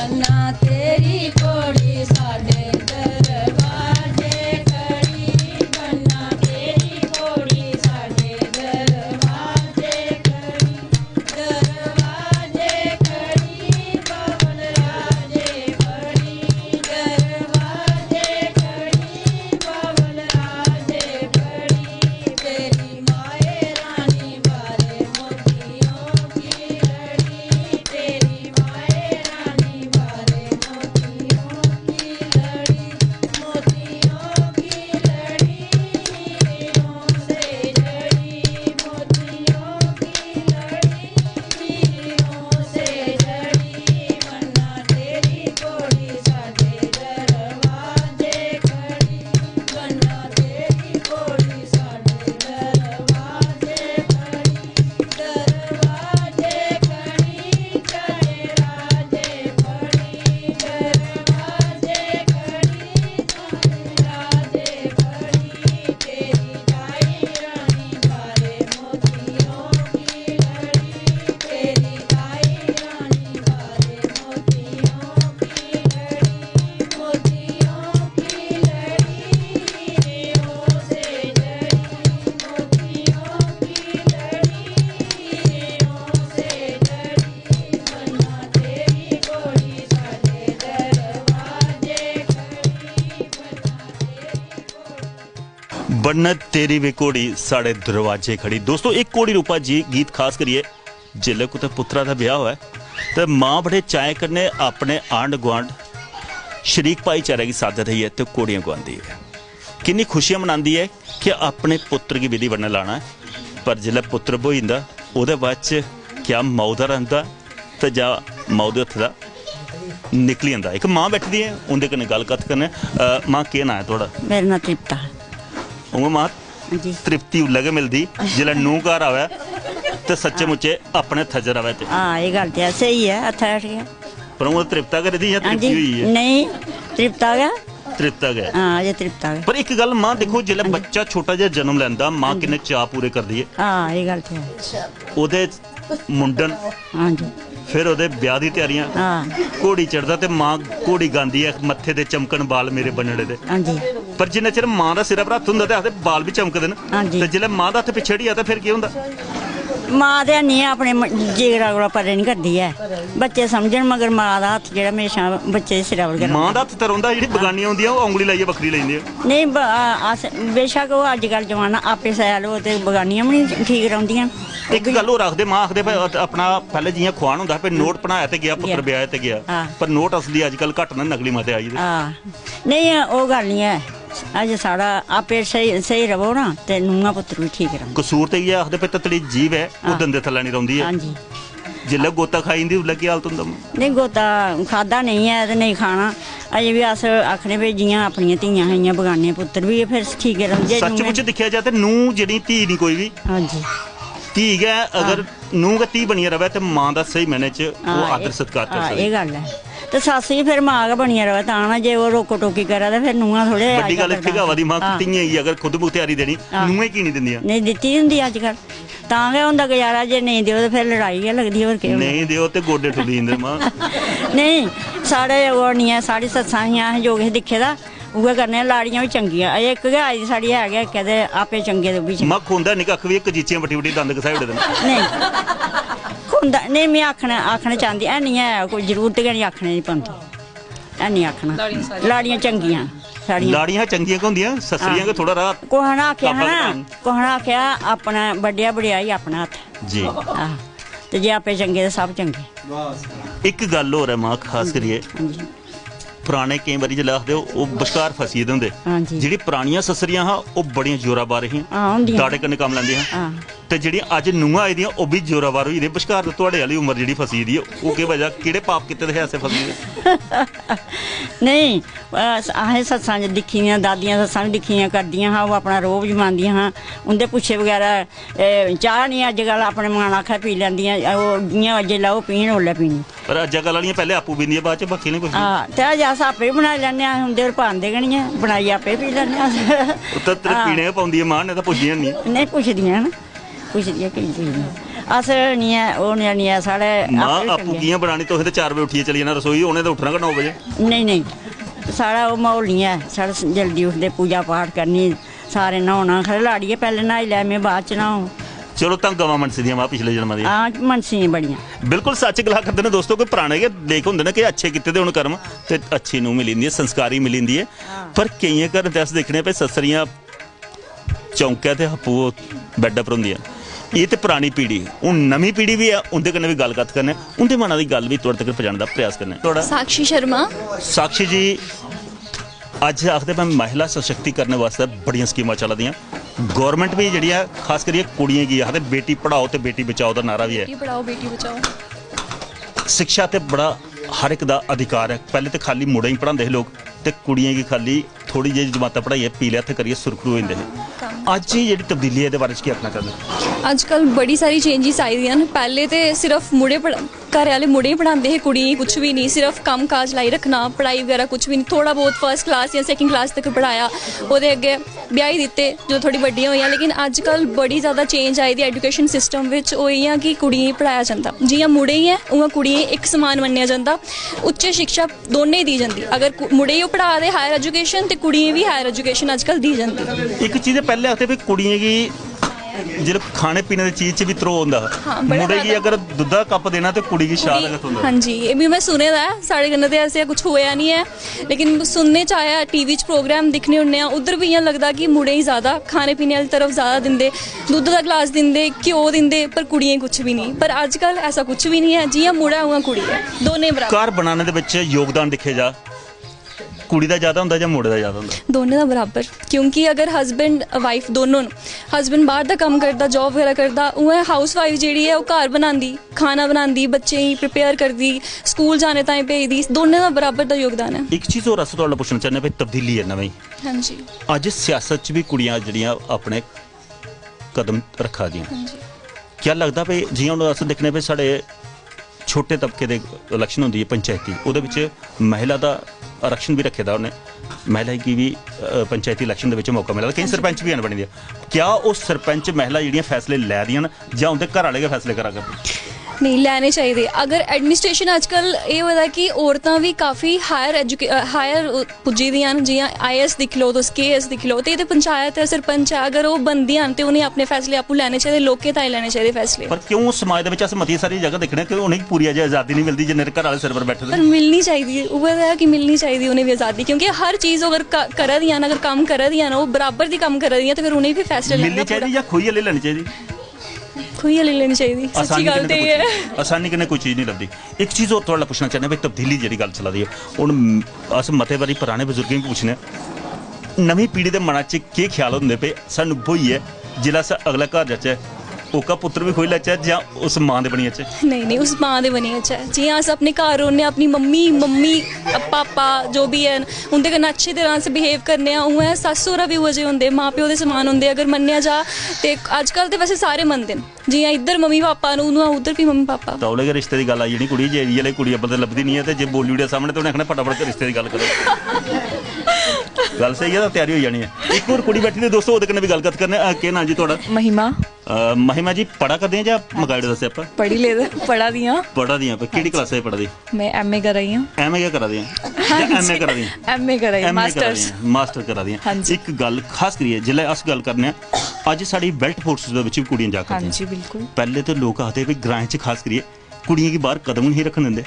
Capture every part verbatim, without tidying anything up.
बन्ना तेरी घोड़ी साढ़े दरवाजे खड़ी, बन्ना तेरी घोड़ी साढ़े दरवाजे खड़ी, दरवाजे खड़ी, पवन राजे खड़ी, दरवाजे खड़ी, पवन राजे खड़ी, तेरी माए रानी बारे मोतियों की लड़ी, तेरी माए रानी बारे मोतियों की लड़ी, मोतियों की लड़ी, हीरों से जड़ी, मोतियों की लड़ी, हीरों से जड़ी, बन्ना तेरी घोड़ी साढ़े दरवाजे खड़ी, बन्ना तेरी घोड़ी साढ़े दरवाजे खड़ी, दरवाजे खड़ी, चाहे राजे खड़ी, दरवाजे खड़ी, चाहे राजे खड़ी, तेरी ताई रानी बारे मोतियों की लड़ी, तेरी ताई रानी बारे मोतियों की लड़ी, मोतियों की लड़ी, हीरों से जड़ी, मोतियों की लड़ी, हीरों से जड़ी, बन्ना तेरी घोड़ी साढ़े दरवाजे खड़ी, बन्ना तेरी घोड़ी। बन्नत तेरी भी घोड़ी साढ़े दरवाजे खड़ी। दोस्तों, एक घोड़ी रूपा जी गीत खास करियै जिसलै कुतै पुत्तरा दा ब्याह होऐ ते मां बड़े चाएं कन्नै अपने आंढ गुआंढ शरीक भाईचारे गी साद्दा देइयै ते घोड़ियां गुआंदी ऐ। किन्नी खुशियां मनांदी ऐ कि अपने पुत्तर गी विधि बनने लाना ऐ, पर जिसलै पुत्तर ब्होई जंदा ओह्दे बाद च क्या माऊ दा रंग ते जां माऊ दे हत्थ दा निकली जंदा। इक मां बैठी दी ऐ, उं'दे कन्नै गल्ल कत्थ करने। अ, मां, केह् नांऽ ऐ थुआढ़ा? मेरा नांऽ तृप्ता। उ'आं मां, जी। तृप्ति उल्लै गै मिलदी जिसलै नूंह् घर आवै ते सच्चे मुच्चे अपने हत्थै च र'वै ते। हां, एह् गल्ल ते ऐ, स्हेई ऐ, हत्थै हेठ गै। पर हून तृप्ता गै रेही जां हां तृप्ति जी, होई गेई ऐ? नेईं, तृप्ता गै। तृप्ता गै। हां, अजें तृप्ता गै। पर इक गल्ल मां, दिक्खो, जिसलै हां जी। बच्चा छोटा जेहा जन्म लैंदा, मां हां जी। किन्ने चाऽ पूरे करदी ऐ। हां, एह् गल्ल ते ऐ। ओह्दे मुंडन, हां जी। फिर ओह्दे ब्याह दी त्यारियां, हां। घोड़ी चढ़दा ते मां घोड़ी गांदी ऐ, "मत्थे दे चमकन बाल मेरे बनड़े दे।" हां जी। पर जिन्ने चिर मां दा सिरै पर हत्थ होंदा ते आखदे बाल बी चमकदे न। हां जी। ते जिसलै मां दा हत्थ पिच्छें हटी जा ते फिर केह् होंदा? मां ते हैनी ऐ, अपने म-, जिगरा कोला परे निं करदी ऐ। बच्चे समझन, मगर मां दा हत्थ जेह्ड़ा म्हेशां बच्चे दे सिरै पर गै मां रौंह्दा। दा हत्थ ते रौंह्दा, जेह्ड़ी हां। बगानियां होंदियां, ओह् औंगली लाइयै बक्खरी लेई जंदियां। नेईं, ब-, अस, बेशक्क ओह् अज्जकल जमाना आपे सैल होऐ ते बगानियां बी निं ठीक रौंह्दियां। इक गल्ल होर आखदे, मां आखदे, भाई, अत-, अपना पैह्लें जि'यां खुआन होंदा हा, भाई, नोट बनाया ते गेआ, पुत्तर हां। ब्याह ते गेआ, हां। पर नोट असली अज्जकल घट्ट न, नकली मते आई गेदे। हां। नेईं, ओह् गल्ल निं ऐ। अज्ज साढ़ा आपे स्हेई, स्हेई र'वो ना, ते नूंहां पुत्तर बी ठीक रौंह्दे। कसूर ते इ'यै आखदे, भाई, ततली जीभ ऐ, ओह् हां। दंदे थल्लै निं रौंह्दी ऐ। हां जी। जिसलै गोता खाई जंदी, उसलै केह् हालत होंदा? नेईं, गोता खाद्धा नेईं ऐ ते नेईं खाना। अजें बी अस आखने, भाई, जि'यां अपनियां धियां हियां, बगाने पुत्तर बी, फिर ठीक गै रौंह्दे। सच्चमुच नूंहें दिक्खेआ जा ते नूंह् जेह्ड़ी धी निं कोई बी, हां जी। धी गै, अगर हां। नूंह् गै धी बनियै र'वै ते मां दा स्हेई मैह्ने च हां, ओह् आदर एह्, सत्कार करी हां, सकदी। एह् गल्ल ऐ। ते सस्स बी फिर मां गै बनियै र'वै तां ना, जे ओह् रोको टोकी करै ते फिर नूंहां थोह्ड़े बड्डी अज्जकल गल्ल इत्थै गै आवा दी, मां, हां। धियें गी अगर खुद मुख्तयारी देनी, हां। नूंहें की निं दिंदियां? नेईं, दित्ती दी होंदी अज्जकल। तां गै होंदा गुजारा, जे नेईं देओ ते फिर लड़ाई गै लगदी, होर केह् होंदा? नेईं देओ ते गोड्डे ठुल्ली जंदे, मां। नेईं, साढ़े ओह् निं ऐ, साढ़ी सस्सां हियां, असें जो किश दिक्खे दा, उ'ऐ करने आं। लाड़ियां बी चंगियां, अजें इक गै आई दी साढ़ी, है गै इक्कै, ते आपे चंगे ते ओह् बी चंगे। मां, खोंदा निं कक्ख बी, कचीचियां बट्टी बट्टी दंद घसाई ओड़े दे न। नेईं, खोंदा नेईं, में आखना, आखना चांह्दी है निं ऐ, कोई जरूरत गै निं, आखने निं पौंदी, है निं आखना। लाड़ियां सारियां लाड़ियां चंगियां साढ़ियां। लाड़ियां चंगियां गै होंदियां, सस्सरियां हां। गै थोह्ड़ा राह् कुसै ने आखेआ काबा ना, कटान। कुसै ने आखेआ, अपना बड्डेआ बड़ेआई अपना हत्थ। जी। आह, ते जे आपे चंगे ते सब चंगे। इक गल्ल होर ऐ मां, खास करियै हां जी। पराने केईं बारी जिसलै आखदे ओह्, ओह् बश्कार फसी गेदे होंदे। हां जी। जेह्ड़ी परानियां सस्सरियां हां, ओह् बड़ियां जोरावर हियां। हां, होंदियां। दाड़े कन्नै कम्म लैंदियां हां। हां। ते जेह्ड़ियां अज्ज नूंहां आई दियां, ओह् बी जोरावर होई गेदियां। बश्कार ते थुआढ़े आह्ली उमर जेह्ड़ी फसी दी ऐ, ओह् केह् वजह, केह्ड़े पाप कीते दे हे ऐसे फसी दे? नेईं, अस, असें सस्सां दिक्खी दियां, दादियां सस्सां बी दिक्खी दियां, करदियां हां, ओह् अपना रोह् जमांदियां हां, उं'दे पुच्छे बगैरा ए, चाह् निं अज्जकल अपने मन आखै पी लैंदियां, ओह् जि'यां जिसलै ओह् पीन उसलै पीनी। पर अज्जकल आह्लियां पैह्लें आपूं पींदियां, बाद च बाकी आह्लें गी पुछदियां। हां, ते अज्ज अस आपें बी बनाई लैन्ने आं, उं'दे पर पांदे गै निं ऐ, बनाइयै आपें पी लैन्ने आं अस। उत्थै ते हां। पीने गै पौंदी ऐ मां, नेईं तां पुछदियां निं। नेईं पुछदियां न, पुछदियां की निं पुछदियां? अस निं ऐ, ओह् निं ऐ, निं ऐ, साढ़े मां आपूं आपूं चंगे। कि'यां बनानी? तुसें ते चार बजे उट्ठियै चली जाना रसोई, उ'नें ते उट्ठना गै नौ बजे। नेईं, नेईं, साढ़ा ओह् म्हौल निं ऐ। साढ़ा स-, जल्दी उठदे, पूजा पाठ करनी, सारे न्हौना। खरे लाड़िये, पैह्लें न्हाई लै, में बाद च न्हाऊं। चलो, तां गवां मनसी दियां मां पिछले जन्मां दियां। हां, मनसी दियां बड़ियां। बिल्कुल सच्च गला करदे न दोस्तो, कोई पराने गै लेख होंदे न कि अच्छे कीते दे होन कर्म ते अच्छी नूंह् मिली जंदी ऐ, संस्कारी मिली जंदी ऐ। पर केइयें घरें ते अस दिक्खने आं भई सस्सरियां चौंकै ते आपूं ओह् बैड्डै पर होंदियां। एह् ते परानी पीढ़ी, हून नमीं पीढ़ी बी ऐ, उं'दे कन्नै बी गल्ल कत्थ करने, उं'दे मना दी गल्ल बी थुआढ़े तगर पजाने दा प्रयास करने। थुआढ़ा साक्षी शर्मा। साक्षी जी, अज्ज आखदे, मैं महिला सशक्तिकरण वास्तै बड़ियां स्कीमां चला दियां। गौरमेंट बी जेह्ड़ी ऐ, खास करियै कुड़ियें गी आखदे, बेटी पढ़ाओ ते बेटी बचाओ दा नारा बी ऐ। बेटी पढ़ाओ, बेटी बचाओ। शिक्षा ते बड़ा हर इक दा अधिकार ऐ। पैह्ले ते खाल्ली मुड़ें गी पढ़ांदे हे लोक, ते कुड़ियें गी खाल्ली थोह्ड़ी जेही जमातां पढ़ाइयै पीले हत्थ करियै सुरखरू होई जंदे हे। अज्ज एह् जेह्ड़ी तब्दीली ऐ, एह्दे बारे च केह् आखना चाह्न्दे? अज्जकल बड़ी सारी चेंजिस आई दियां न। पैह्ले ते सिर्फ मुड़े पढ़-, घरै आह्ले मुड़ें गी पढ़ांदे हे, कुड़ियें गी कुछ बी निं, सिर्फ कम्म काज लाई रक्खना, पढ़ाई बगैरा कुछ बी निं। थोह्ड़ा बहुत फर्स्ट क्लास जां सैकंड क्लास तक पढ़ाया, ओह्दे अग्गें ब्याही दित्ते जो थोह्ड़ी बड्डियां होइयां। लेकिन अज्जकल बड़ी ज़्यादा चेंज आई दी एजुकेशन सिस्टम बिच। ओह् इ'यां कि कुड़ियें गी पढ़ाया जंदा, जि'यां मुड़ें गी ऐ उ'आं कुड़ियें गी इक समान मन्नेआ जंदा। उच्च शिक्षा दोनें गी दी जंदी। अगर कु-, मुड़े गी ओह् पढ़ा दे हायर एजुकेशन, ते कुड़ियें गी बी हायर एजुकेशन अज्जकल दी जंदी। इक चीज पैह्ले आखदे भी कुड़ियें गी जेल्लै खाने पीने दी चीज च बी त्रोह होंदा हा। हां, बड़ा मुड़े गी ज्यादा। अगर दुद्धा कप देना ते कुड़ी गी शाह कुड़ी, दा गै थ्होंदा। हां जी, एह् बी में सुने दा ऐ, साढ़े कन्नै ते ऐसा कुछ होएआ निं ऐ, लेकिन सुनने च आया, टीवी च प्रोग्राम दिक्खने होन्ने आं, उद्धर बी इ'यां लगदा कि मुड़ें गी ज्यादा खाने पीने आह्ली तरफ ज्यादा दिंदे, दुद्ध दा गलास दिंदे, घ्यो दिंदे, पर कुड़ियें गी कुछ बी निं। पर अज्जकल ऐसा कुछ बी निं ऐ, जि'यां मुड़ा उ'आं कुड़ी ऐ, दोनें बराबर। घर बनाने दे बिच योगदान दिक्खेआ जा, कुड़ी दा ज्यादा होंदा जां मुड़े दा ज्यादा होंदा? दोनें दा बराबर, क्योंकि अगर हस्बैंड वाइफ दोनों न, हस्बैंड बाहर दा कम्म करदा, जॉब बगैरा करदा, उ'आं हाउस वाइफ जेह्ड़ी ऐ, ओह् घर बनांदी, खाना बनांदी, बच्चें गी प्रिपेयर करदी, स्कूल जाने ताईं भेजदी, दोनें दा बराबर दा योगदान ऐ। इक चीज होर अस थुआढ़े कोला पुच्छना चाह्न्ने आं, भाई, तब्दीली ऐ नमीं। हां जी। अज्ज सियासत च बी कुड़ियां जेह्ड़ियां अपने कदम रक्खा दियां। हां जी। क्या लगदा भाई, जि'यां हून अस दिक्खने भाई, साढ़े छोटे तबके दे इलेक्शन होंदी ऐ पंचैती, ओह्दे बिच महिला दा आरक्षण बी रक्खे दा उ'नें, महिला गी बी, अ, पंचैती इलेक्शन दे बिच मौका मिला दा, केईं सरपंच बी हैन बने दे। क्या ओह् सरपंच महिला जेह्ड़ियां फैसले लै दियां न जां उं'दे घर आह्ले गै फैसले करा करदे? नेईं, लैने चाहिदे। अगर एडमिनिस्ट्रेशन अज्जकल एह् होए दा कि औरतां बी काफी हायर एजुके-, अ, हायर पुज्जी दियां न, जि'यां आईएएस दिक्खी लैओ तुस, केएएस दिक्खी लैओ, ते एह् ते पंचायत ऐ, सरपंच ऐ, अगर ओह् बनदियां न ते उ'नें अपने फैसले आपूं लैने चाहिदे, लोकें ताईं लैने चाहिदे फैसले। पर क्यों समाज दे बिच अस मती सारी जगह दिक्खने कि उ'नेंगी पूरी अजें आजादी नहीं मिलदी जिन्ने चिर घर आह्ले सिर पर बैठे दे पर न? मिलनी चाहिदी, उ'ऐ ते ऐ कि मिलनी चाहिदी उ'नेंगी बी अजादी, क्योंकि हर चीज अगर क-, करा दियां न, अगर कम्म करा दियां न, ओह् बराबर दी कम्म करा दियां, ते फिर उ'नेंगी बी फैसले मिलनी लैने चाहिदी पूरा। जां खोइयै लेई लैनी चाहिदी? खोइयै लेई लैनी चाहिदी, सच्ची आसानी गल्ल कन्नै ते ते एह् ऐ। कोई चीज, आसानी कन्नै कोई चीज नहीं लभदी। इक चीज होर थुआढ़े कोला पुच्छना चाह्न्ने भाई, तब्दीली जेह्ड़ी गल्ल चला दी ऐ, हून, म-, अस मते बारी पराने बजुर्गें गी पुच्छने आं, नमीं पीढ़ी दे मना च केह् ख्याल होंदे भाई, सानू ब्होइयै जिसलै अस अगले घर जाचै, ओह्का पुत्तर बी खोई लैचै जां उस मां दे बनी जाचै? नेईं, नेईं, उस मां दे बनी जाचै। जि'यां अस अपने घर रौह्ने आं, अपनी मम्मी, मम्मी, पापा, जो बी हैन, उं'दे कन्नै अच्छी तरह अस बिहेव करने आं, उ'आं सस्स सौह्रा बी उ'ऐ जेह् होंदे, मां प्यो दे समान होंदे। अगर मन्नेआ जा ते अज्जकल ते वैसे सारे मनदे न, जि'यां इद्धर मम्मी पापा न, उ'आं उद्धर बी मम्मी पापा। तौले गै रिश्ते दी गल्ल आई जानी कुड़ी, जे इ'यै लेही कुड़ी अब्बल ते लभदी निं ऐ, ते जे बोली ओड़ेआ सामनै ते उ'नें आखना, "फटाफट रिश्ते दी गल्ल करो।" गल्ल स्हेई ऐ, तां त्यारी होई जानी ऐ। इक होर कुड़ी बैठी दी दोस्तो, ओह्दे कन्नै बी गल्ल कत्थ करने आं। अ, केह् नांऽ जी थुआढ़ा? महिमा। अ, महिमा जी, पढ़ा करदे आं जां मकाई ओड़े दा स्यापा? पढ़ी लेदा, पढ़ा दी आं। पढ़ा दी आं, पर केह्ड़ी क्लासा च पढ़ा दी? में एमए करा दी आं। एमए गै करा दी आं? हां जी। एमए करा दी आं? एमए करा दी आं, एमए करा दी मास्टर्स। आं, मास्टर करा दी आं। हां जी। इक गल्ल खास करियै, जिसलै अस गल्ल करने आं, अज्ज साढ़ी बेल्ट फोर्स दे बिच बी कुड़ियां जा हां करदियां। जी, बिल्कुल। पैह्ले ते लोक आखदे भी ग्राएं च खास करियै कुड़ियें गी बाहर कदम नहीं रखन दिंदे।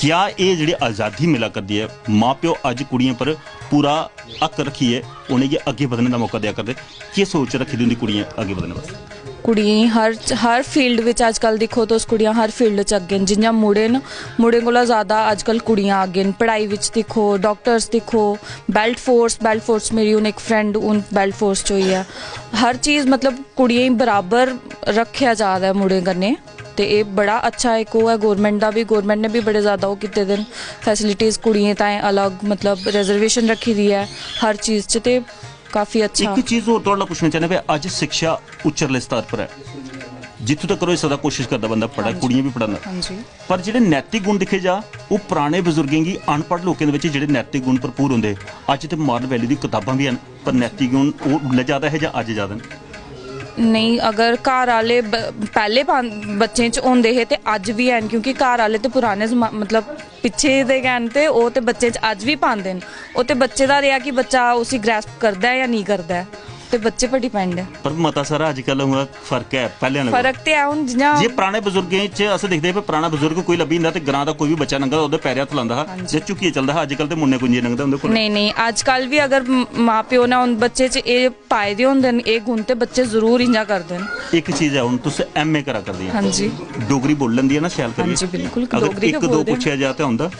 क्या एह् जेह्ड़ी आजादी मिला करदी ऐ, मां प्यो अज्ज कुड़ियें पर पूरा हक रक्खियै उ'नेंगी अग्गें बधने दा मौका देआ करदे? केह् सोच रक्खी दी उं'दी कुड़ियें अग्गें बधने बास्तै? कुड़ियें गी हर, हर फील्ड बिच अज्जकल दिक्खो तुस, कुड़ियां हर फील्ड च अग्गें न। जि'यां मुड़े न, मुड़ें कोला ज़्यादा अज्जकल कुड़ियां अग्गें न। पढ़ाई बिच दिक्खो, डाक्टर्स दिक्खो, बेल्ट फोर्स, बेल्ट फोर्स मेरी हून इक फ्रेंड हून बेल्ट फोर्स च होई ऐ। हर चीज़ मतलब कुड़ियें गी बराबर रक्खेआ जा दा ऐ मुड़ें कन्नै। ते एह् बड़ा अच्छा इक ओह् ऐ गौरमेंट दा बी, गौरमेंट ने बी बड़े ज़्यादा ओह् कीते दे न फैसिलिटीज़ कुड़ियें ताईं अलग, मतलब रिजर्वेशन रक्खी दी ऐ हर चीज़ च, ते काफ़ी अच्छा। इक चीज़ होर थुआढ़े कोला पुच्छना चाह्न्ने भाई, अज्ज शिक्षा उच्चरले स्तर पर ऐ, जित्थूं तक होई सकदा कोशिश करदा बंदा पढ़ै, हां जी। कुड़ियां बी पढ़ांदा। हां जी। पर जेह्ड़े नैतिक गुण दिक्खे जा, ओह् पराने बजुर्गें गी, अनपढ़ लोकें दे बिच जेह्ड़े नैतिक गुण भरपूर होंदे हे, अज्ज ते मॉरल वैल्यू दी कताबां बी हैन, पर नैतिक गुण ओह् उसलै ज़्यादा हे जां अज्ज ज़्यादा न? नेईं, अगर घर आह्ले ब-, पैह्ले पां-, बच्चें च होंदे हे ते अज्ज बी हैन, क्योंकि घर आह्ले ते पुराने जमा-, मतलब पिच्छे दे गै न, ते ओह् ते बच्चें च अज्ज बी पांदे न। ओह् ते बच्चे दा रेहा कि बच्चा उसी ग्रैस्प करदा ऐ जां नेईं करदा ऐ, ते बच्चे पर डिपैंड ऐ। पर मता सारा अजकल उ'आं फर्क ऐ पैह्लें आह्लें कोला। फर्क ते ऐ, हून जि'यां जे पराने बजुर्गें च अस दिखदे हे, पराना बजुर्ग कोई लब्भी जंदा ते ग्रां दा कोई बी बच्चा लंघदा, ओह्दे पैरें हत्थ लांदा हा, हां जी। जे झुकियै चलदा हा। अजकल ते मुन्ने कुंजियै लंघदे उं'दे कोल। नेईं, नेईं, अजकल बी अगर म-, मां प्यो ने उन बच्चे च एह् पाए दे होंदे न एह् गुण, ते बच्चे जरूर इ'यां करदे न। इक चीज ऐ, हून तुस एमए करा करदी ओ। हां जी। डोगरी बोली लैंदी ऐ ना शैल करियै? हां जी, बिल्कुल, अगर डोगरी गै इक दो बोलदे न। पुच्छेआ जा ते औंदा?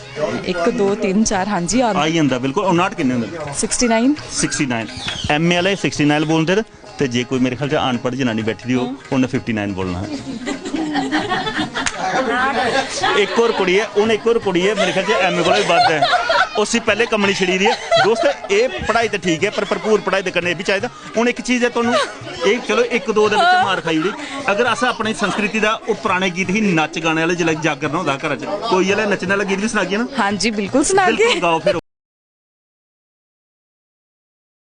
इक, दो, तिन्न, चार, हां जी, आंदा। आई जंदा, बिल्कुल। और नाट किन्ने होंदे? Sixty nine. Sixty nine. MA आह्ले सिक्सटी नाइन बोलदे न, ते जे कोई मेरे ख्याल च अनपढ़ जनानी बैठी दी हो, उन्नै फिफ्टी नाइन बोलना। इक होर कुड़ी ऐ, हून इक होर कुड़ी ऐ, मेरे ख्याल च एमए कोला बी बद्ध ऐ। उसी पैह्ले कम्मनी छड़ी दी ऐ। दोस्त, एह् पढ़ाई ते ठीक ऐ, पर भरपूर पढ़ाई दे कन्नै एह् बी चाहिदा। हून इक चीज ऐ, तुहानू एह्, चलो, इक दो दे बिच मार खाई ओड़ी। अगर अस अपनी संस्कृति दा, ओह् पराने गीत ही, नच गाने आह्ले, जिसलै जागरना होंदा हा घरा च, कोई आह्ले नच्चने आह्ला गीत बी सनागे ना? हां जी, बिल्कुल सनागे। बिल्कुल गाओ फिर।